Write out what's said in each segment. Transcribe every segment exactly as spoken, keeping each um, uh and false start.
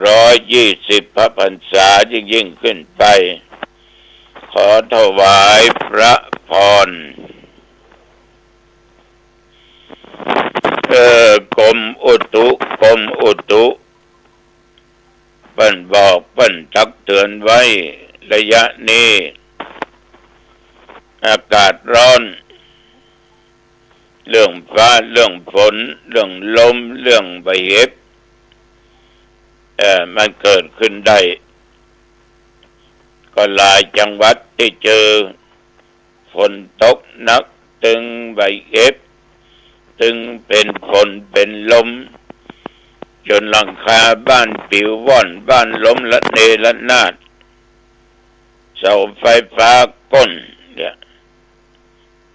ร้อยยี่สิบพระพรรษายิ่งๆ ขึ้นไป ขอถวายพระพร เออ กรมอุตุ กรมอุตุ เปิ้นบอก เปิ้นตักเตือนไว้ ระยะนี้ อากาศร้อน เรื่องฟ้า เรื่องฝน เรื่องลม เรื่องใบเห็บ เอ่อ มันเกิดขึ้นได้ ก็หลายจังหวัดตี้เจอฝนตกหนัก ตึงใบเห็บ ตึงเป๋นฝนเป๋นลม จ๋นหลังคาบ้านปิวว่อน บ้านล้มระเนระนาด เสาไฟฟ้าก้น เนี่ย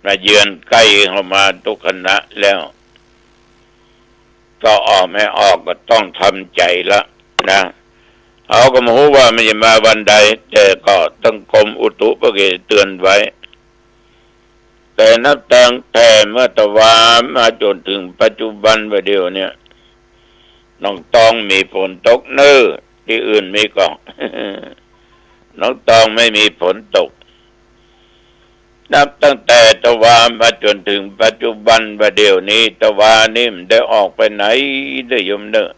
มาเยือนใก้เข้ามาตุ๊กขณะแล้ว ก็ออกไม่ออกก็ต้องทำใจ๋ละนะ เฮาก็บ่ฮู้ว่ามันจะมาวันใด แต่ก็ตึงกรมอุตุเปิ้นก็เตือนไว้ แต่นับตั้งแต่เมื่อตะวามาจ๋นเถิงปัจจุบันบ่าเดี่ยวเนี่ย หนองตองมีฝนตกเน่อ ตี้อื่นมีก่อ หนองตองไม่มีฝนตก นับตั้งแต่ตะวามาจ๋นเถิงปัจจุบันบ่าเดี่ยวนี้ ตะวานี่บ่ได้ออกไปไหนเน่อโยมเน่อ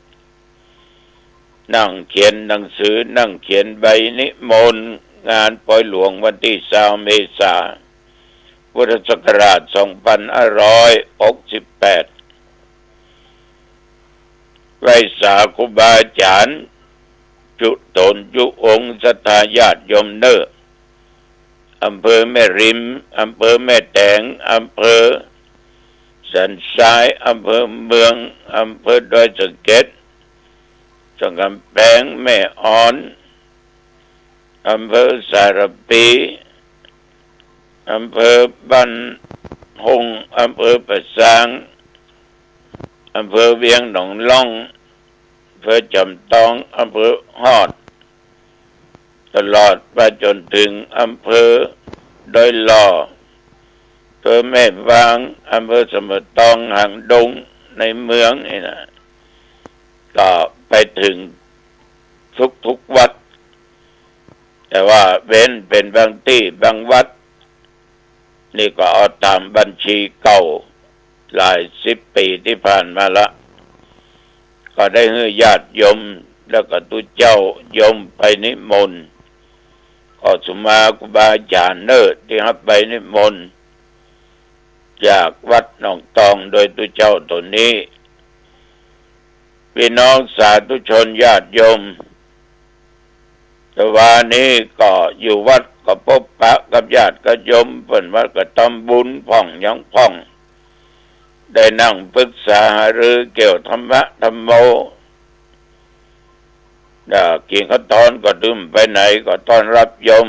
นั่งเขียนหนังสือ นั่งเขียนใบนิมนต์ งานปอยหลวงวันตี้ซาวเมษา พุทธศักราชสองพันห้าร้อยหกสิบแปด ไหว้สาครูบาอาจ๋ารย์ จุโตนจุองค์ ศรัทธาญาติโยมเน่อ อำเภอแม่ริม อำเภอแม่แตง อำเภอสันทราย อำเภอเมือง อำเภอดอยสะเก็ด สันกำแปง แม่ออน อำเภอสารภี อำเภอบ้านฮง อำเภอป่าซาง อำเภอเวียงหนองล่อง อำเภอจ๋อมตอง อำเภอฮอด ตลอดมาจ๋นเถิงอำเภอดอยหล่อ อำเภอแม่วาง อำเภอสัมปะตอง หางดง ในเมืองนี่นะ ก็ไปเถิงทุกๆ วัด แต่ว่าเว้นเป๋นบางตี้บางวัด นี่ก็เอาต๋ามบัญชีเก่า หลายสิบปี๋ตี้ผ่านมาละ ก็ได้หื้อญาติโยม แล้วก็ตุ๊เจ้าโยมไปนิมนต์ ก็สุมาครูบาอาจ๋ารย์เน่อ ตี้ฮับใบนิมนต์ จากวัดหนองตองโดยตุ๊เจ้าต๋นนี้ ปี้น้องสาธุชนญาติโยม ตะวานี้ก็อยู่วัดก็ปบปะกับญาติกับโยม เปิ้นว่าก็ทำบุญพ่องหยังพ่อง ได้นั่งปรึกษาหารือเกี่ยวธรรมะธัมโม อ่า กิ๋นข้าวตอนก็บ่ไปไหน ก็ต้อนฮับโยม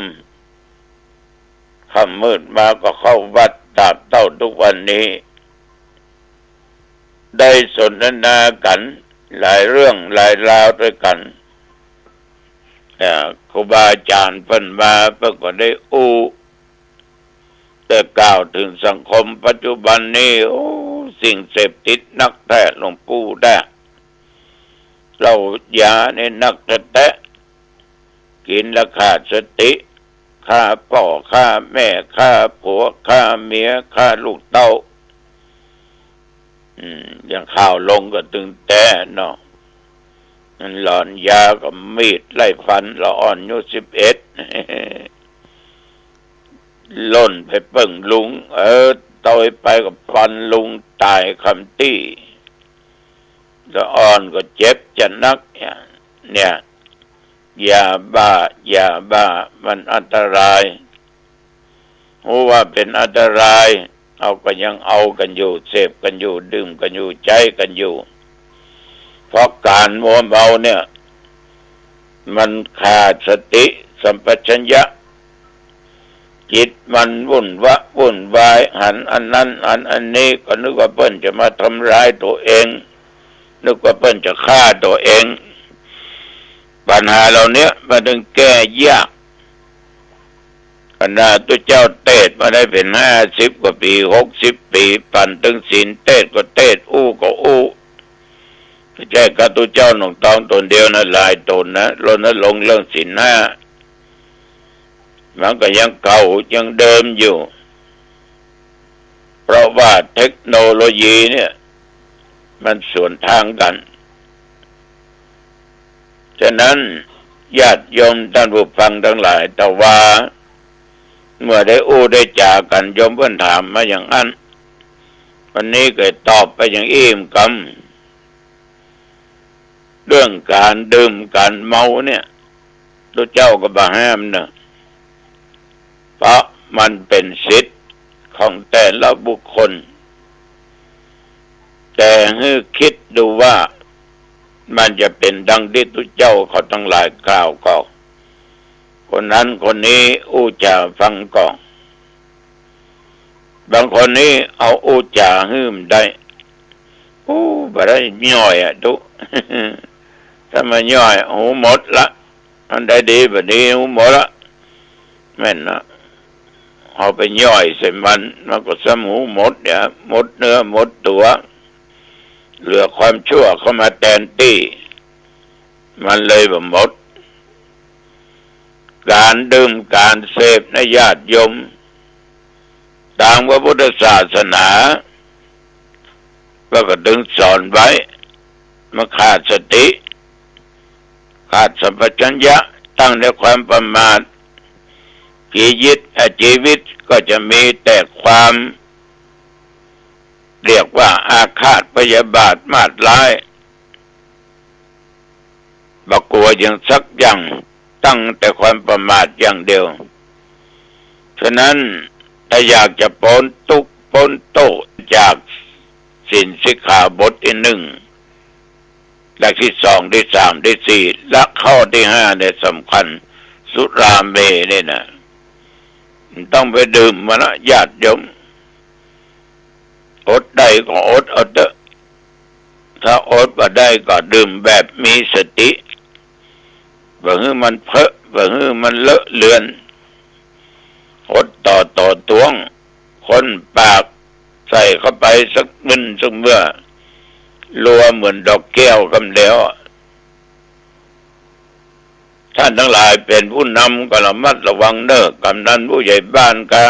ค่ำมืดมาก็เข้าวัดตราบเต้าทุกวันนี้ ได้สนทนากั๋นหลายเรื่องหลายราวตวยกั๋น อ่า ครูบาอาจ๋ารย์เปิ้นมา เปิ้นก็ได้อู้ แต่กล่าวเถิงสังคมปัจจุบันนี้ โอ้ สิ่งเสพติดนักแต๊หลวงปู่แต๊ เหล้ายานี่นักแต๊ๆ กิ๋นแล้วขาดสติ ฆ่าป้อ ฆ่าแม่ ฆ่าผัว ฆ่าเมีย ฆ่าลูกเต้า อืม อย่างข่าวลงก็ตึงแต๊เนาะ มันหลอนยาก็มีดไล่ฟันละอ่อนอายุสิบเอ็ด ล่นไปเปิ้งลุง เออ ตวยไปก็ฟันลุงต๋ายคาตี้ ละอ่อนก็เจ็บจะนักเนี่ย เนี่ย ยาบ้า ยาบ้า มันอันตราย ฮู้ว่าเป๋นอันตราย เฮาก็ยังเอากั๋นอยู่ เสพกั๋นอยู่ ดื่มกั๋นอยู่ ใจ๊กั๋นอยู่ เพราะก๋านมัวเมาเนี่ย มันขาดสติสัมปชัญญะ จิตมันวุ่นวะวุ่นวาย หันอันนั้นหันอันนี้ ก็นึกว่าเปิ้นจะมาทำร้ายตั๋วเอง นึกว่าเปิ้นจะฆ่าตั๋วเอง ปัญหาเหล่าเนี้ยมันจึงแก้ยาก ขนาดตุ๊เจ้าเตสน์มาได้เป๋นห้าสิบกว่าปี๋ หกสิบปี๋ ปั๋นตึงศีลเตสน์ก็เตสน์ อู้ก็อู้ บ่ใจ้ข้าตุ๊เจ้าหนองตองต๋นเดียวนะ หลายต๋นนะ รณรงค์เรื่องศีลห้า มันก็ยังเก่ายังเดิมอยู่ เพราะว่าเทคโนโลยีเนี่ย มันสวนทางกั๋น ฉะนั้นญาติโยมต้านผู้ฟังตังหลาย แต่ว่าเมื่อได้อู้ได้จ๋ากั๋น โยมเปิ้นถามมาอย่างอั้น วันนี้ก็ตอบไปอย่างอี้กำ เรื่องก๋านดื่มก๋านเมาเนี่ย ตุ๊เจ้าก็บ่ห้ามเนาะ เพราะมันเป๋นสิทธิ์ของแต่ละบุคคล แต่หื้อคิดดูว่ามันจะเป๋นดังตี้ตุ๊เจ้าเขาตังหลายกล่าวก่อ คนนั้นคนนี้อู้จ๋าฟังก่อ บางคนนี้เอาอู้จ๋าหื้อมันได้ อู้ บ่ได้ย่อยอะตุ๊ ถ้ามันย่อย หูหมดละ อันใดดีบ่ดี หูหมดละ แม่นนะ เอาไปย่อยใส่มัน มันก็ซ้ำหูหมดเนี่ย หมดเนื้อหมดตั๋ว เหลือความชั่วเข้ามาแตนตี้ มันเลยบ่หมด ก๋านดื่มก๋านเสพนะญาติโยม ตางพระพุทธศาสนา เปิ้นก็ตึงสอนไว้ มันขาดสติ ขาดสัมปชัญญะ ตั้งแต่ความประมาท จีวิต อ่ะ จีวิตก็จะมีแต่ความ เรียกว่าอาฆาตพยาบาทมาดร้าย บ่กั๋วหยังสักอย่าง ตั้งแต่ความประมาทอย่างเดียว ฉะนั้นถ้าอยากจะป๊นตุ๊กข์ป๊นโต้ษจากศีลสิกขาบทตี้นึ่ง และตี้สอง ตี้สาม ตี้สี่ และข้อตี้ห้าเนี่ยสำคัญ สุราเมรยเนี่ยนะ มันต้องไปดื่มมันนะญาติโยม อดได้ก็อดเอาเต๊อะ ถ้าอดบ่ได้ก็ดื่มแบบมีสติ บ่หื้อมันเพ้อ บ่หื้อมันเลอะเลือน อดต่อ ต่อตวง คนปากใส่เข้าไปสักมื้อสักเมื่อ รัวเหมือนดอกแก้วกำเดียว ท่านตังหลายเป๋นผู้นำก็ระมัดระวังเน้อ กำนันผู้ใหญ่บ้านกา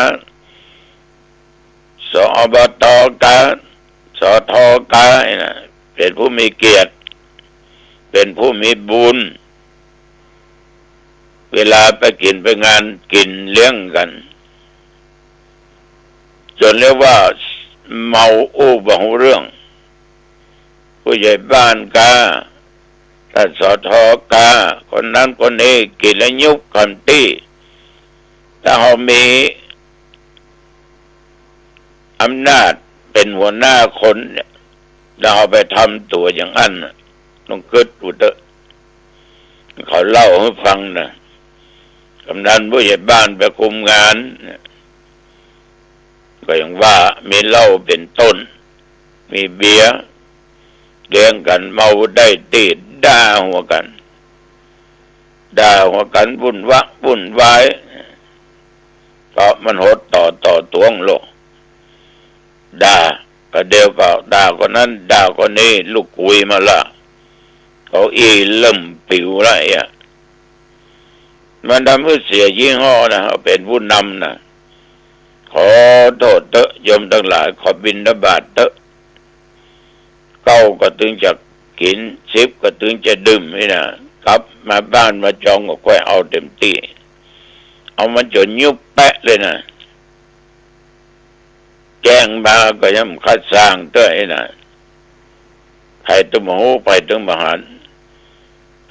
ส อบ ต กา ส ท กา นะ เป๋นผู้มีเกียรติ เป๋นผู้มีบุญ เวลาไปกิ๋นไปงานกิ๋นเลี้ยงกั๋น จ๋นเรียกว่าเมาอู้บ่ฮู้เรื่อง ผู้ใหญ่บ้านกา ท่าน ส ท กา คนนั้นคนนี้กิ๋นแล้วยุบกำตี้ ถ้าเฮามีอำนาจเป๋นหัวหน้าคนเนี่ย แล้วเฮาไปทำตั๋วอย่างอั้นน่ะ ลองกึ๊ดดูเต๊อะ เขาเล่าหื้อฟังนะ กำนันผู้ใหญ่บ้านไปคุมงานเนี่ย ก็อย่างว่ามีเหล้าเป๋นต้น มีเบียร์ เลี้ยงกั๋นเมาได้ตี้ด่าหัวกั๋น ด่าหัวกั๋นวุ่นวะวุ่นวาย เพราะมันอดต่อ ต่อตวงโลก ด่า ก็เดี๋ยวก็ด่าคนนั้น ด่าคนนี้ ลุกกุยมาละ เก้าอี้เริ่มปิ๋วละเอี้ย มันทำหื้อเสียยี่ห้อนะ เฮาเป๋นผู้นำนะ ขอโต้ษเต๊อะ โยมตังหลาย ขอบิณฑบาตเต๊อะ เก้าก็ตึงจะกิ๋น สิบก็ตึงจะดื่มนี่นะ กลับมาบ้านมาจองก็ค่อยเอาเต๋มตี้ เอามันจ๋นยุบแปะเลยนะ แจ้งมาก็ยังบ่คัดส่างเต๊อะไอ้น่ะ ใผตึงบ่ฮู้ ใผตึงบ่หัน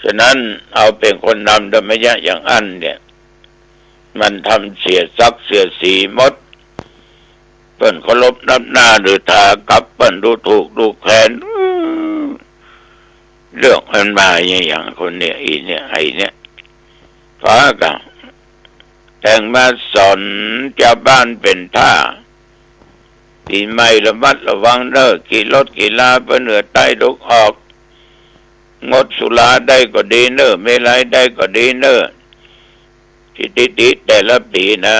ฉะนั้นเอาเป๋นคนนำธรรมะอย่างอั้นเนี่ย มันทำเสียศักดิ์เสียศรีหมด เปิ้นเคารพนับหน้าถือตากับเปิ้นดูถูกดูแคลน อื้อ เรื่องมันมาอย่างคนเนี่ย อีเนี่ย ไอ้เนี่ย พากั๋น แต่งมาสอนจาวบ้านเป๋นท่า ปี๋ใหม่ระมัดระวังเน่อ ขี่รถขี่ลาไปเหนือใต้ตะวันออก งดสุราได้ก็ดีเน่อ เมรัยได้ก็ดีเน่อ สถิติแต่ละปี๋นะ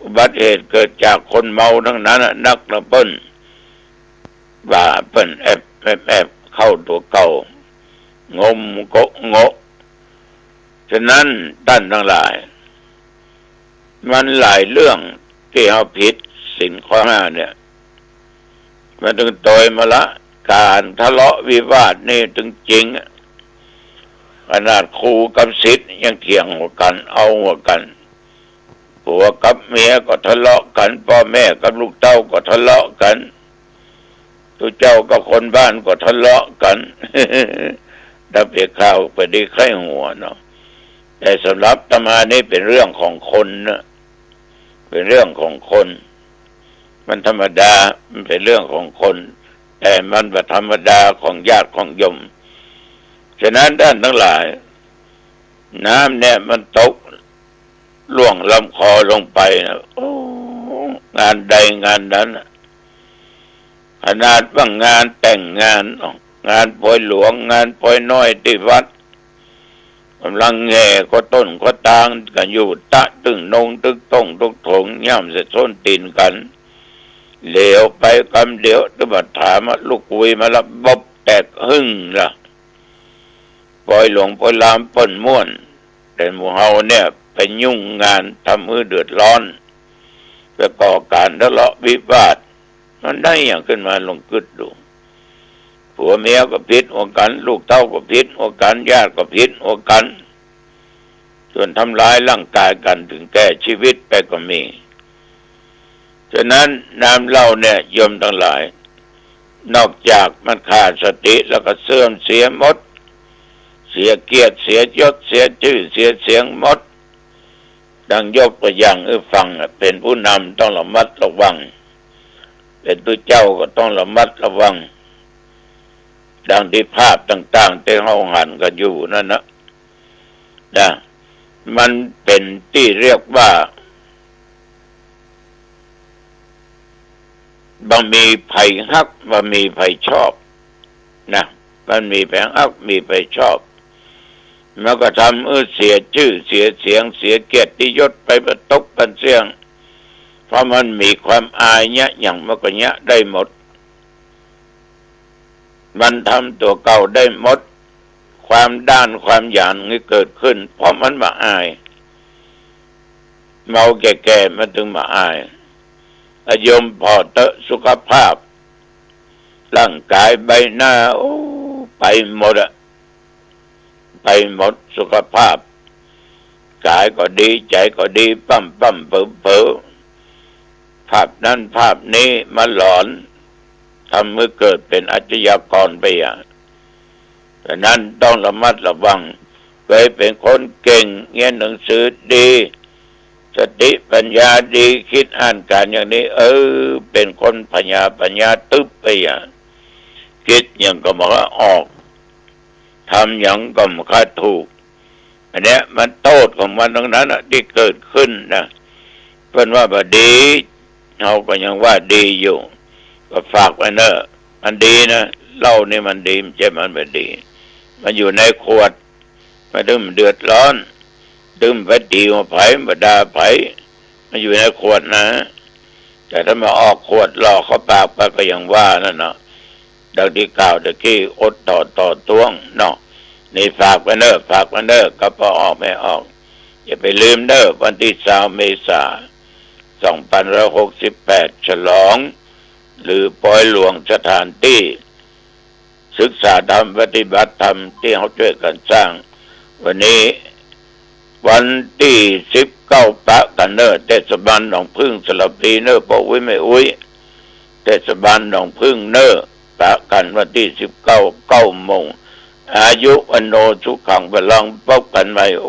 อุบัติเหตุเกิดจากคนเมาทั้งนั้นน่ะ นักนะเปิ้น ว่าเปิ้นแอบ แอบ แอบ เข้าตั๋วเก่า งมก็โงะ ฉะนั้นต้านตังหลาย มันหลายเรื่องตี้เฮาผิดศีลข้อห้าเนี่ย มันตึงโตยมาละ ก๋านทะเลาะวิวาทนี่ตึงจริงอะ ขนาดครูกับศิษย์ยังเถียงหัวกั๋น เอาหัวกั๋น ผัวกับเมียก็ทะเลาะกั๋น ป้อแม่กับลูกเต้าก็ทะเลาะกั๋น ตุ๊เจ้ากับคนบ้านก็ทะเลาะกั๋น ถ้าเป๋นข่าวไปดีใค่หัวเนาะ แต่สำหรับอาตมานี่เป๋นเรื่องของคนนะ เป๋นเรื่องของคน มันธรรมดา มันเป๋นเรื่องของคน แต่มันบ่ธรรมดาของญาติของโยม ฉะนั้นต้านตังหลาย น้ำเนี่ยมันตกล่วงลำคอลงไปนะ โอ้ งานใดงานนั้นน่ะ ขนาดว่างานแต่งงาน งานปอยหลวง งานปอยน้อยตี้วัด ก่ำลังแห่ขว้าต้นขว้าตางกั๋นอยู่ ตะตึงนงตึกต้งตึกถง ย่ำใส่ส้นตี๋นกั๋น เหลียวไปกำเดียว ตึงบ่าถามอะ ลูกกุยมาละ บอบแตกหึ่งละ ปอยหลวงปอยลามเปิ้นม่วน แต่หมู่เฮาเนี่ยไปยุ่งงานทำหื้อเดือดร้อน ไปก่อก๋านทะเลาะวิวาท มันได้หยังขึ้นมา ลองกึ๊ดดู ผัวเมียก็ผิดหัวกั๋น ลูกเต้าก็ผิดหัวกั๋น ญาติก็ผิดหัวกั๋น จ๋นทำลายร่างก๋ายกั๋น เถิงแก่จีวิตไปก็มี ฉะนั้นน้ำเหล้าเนี่ยโยมตังหลาย นอกจากมันขาดสติแล้วก็เสื่อมเสียหมด เสียเกียรติ เสียยศ เสียจื้อ เสียเสียงหมด ดังยกตั๋วอย่างหื้อฟังอะ เป๋นผู้นำต้องระมัดระวัง เป๋นตุ๊เจ้าก็ต้องระมัดระวัง ดังตี้ภาพต่างๆ ตี้เฮาหันกั๋นอยู่นั้นนะ นะ มันเป๋นตี้เรียกว่า บ่มีใผฮัก บ่มีใผชอบ นะ มันมีใผฮัก มีใผชอบ มันก็ทำหื้อเสียจื้อ เสียเสียง เสียเกียรติยศไป บ่ตกบ่เสี้ยง เพราะมันมีความอายเยียะหยัง มันก็เยียะได้หมด มันทำตั๋วเก่าได้หมด ความด้านความหยานนี่เกิดขึ้น เพราะมันบ่อาย เมาแก่ๆ มันตึงบ่อาย อะโยมผ่อเต๊อะ สุขภาพ ร่างก๋ายใบหน้า โอ้ ไปหมดอะ ไปหมดสุขภาพ ก๋ายก็ดี ใจ๋ก็ดี ปั๊มๆ เผลอๆ ภาพนั้นภาพนี้มาหลอน ทำหื้อเกิดเป๋นอาชญากรไปอะ ฉะนั้นต้องระมัดระวัง เผยเป๋นคนเก่ง เฮียนหนังสือดี สติปัญญาดี กึ๊ดอ่านก๋านอย่างนี้ เออ เป๋นคนปัญญา ปัญญาตึ๊บไปอะ กึ๊ดหยังก็บ่ออก ทำหยังก็บ่ถูก อันเนี้ยมันโต้ษของมันตังนั้นน่ะ ตี้เกิดขึ้นนะ เปิ้นว่าบ่ดี เฮาก็ยังว่าดีอยู่ ก็ฝากไว้เน่อ มันดีนะ เหล้านี่มันดี บ่ใจ้มันบ่ดี มันอยู่ในขวด มันตึงบ่เดือดร้อน ตึงบ่ไปตี๋หัวใผ บ่ด่าใผ มันอยู่ในขวดนะ แต่ถ้ามาออกขวดหลอกเข้าปากไปก็อย่างว่านั่นเนาะ ดังตี้กล่าวตะกี้ อดถ่อต่อต้วงเนาะ นี่ฝากไว้เน่อ ฝากไว้เน่อ กับป้อออกแม่ออก อย่าไปลืมเน่อ วันตี้ซาวเมษา สองปันห้าร้อยหกสิบแปด ฉลอง หรือปอยหลวงสถานตี้ ศึกษาธรรม ปฏิบัติธรรม ตี้เฮาจ้วยกั๋นสร้าง วันนี้ วันตี้สิบเก้า ปะกั๋นเน่อ เทศบาลหนองผึ้ง สระบุรีเน่อ ป้ออุ๊ยแม่อุ๊ย เทศบาลหนองผึ้งเน่อ ปะกั๋นวันตี้สิบเก้า เก้าโมง อายุวัณโณสุขังพลัง พบกั๋นใหม่โอ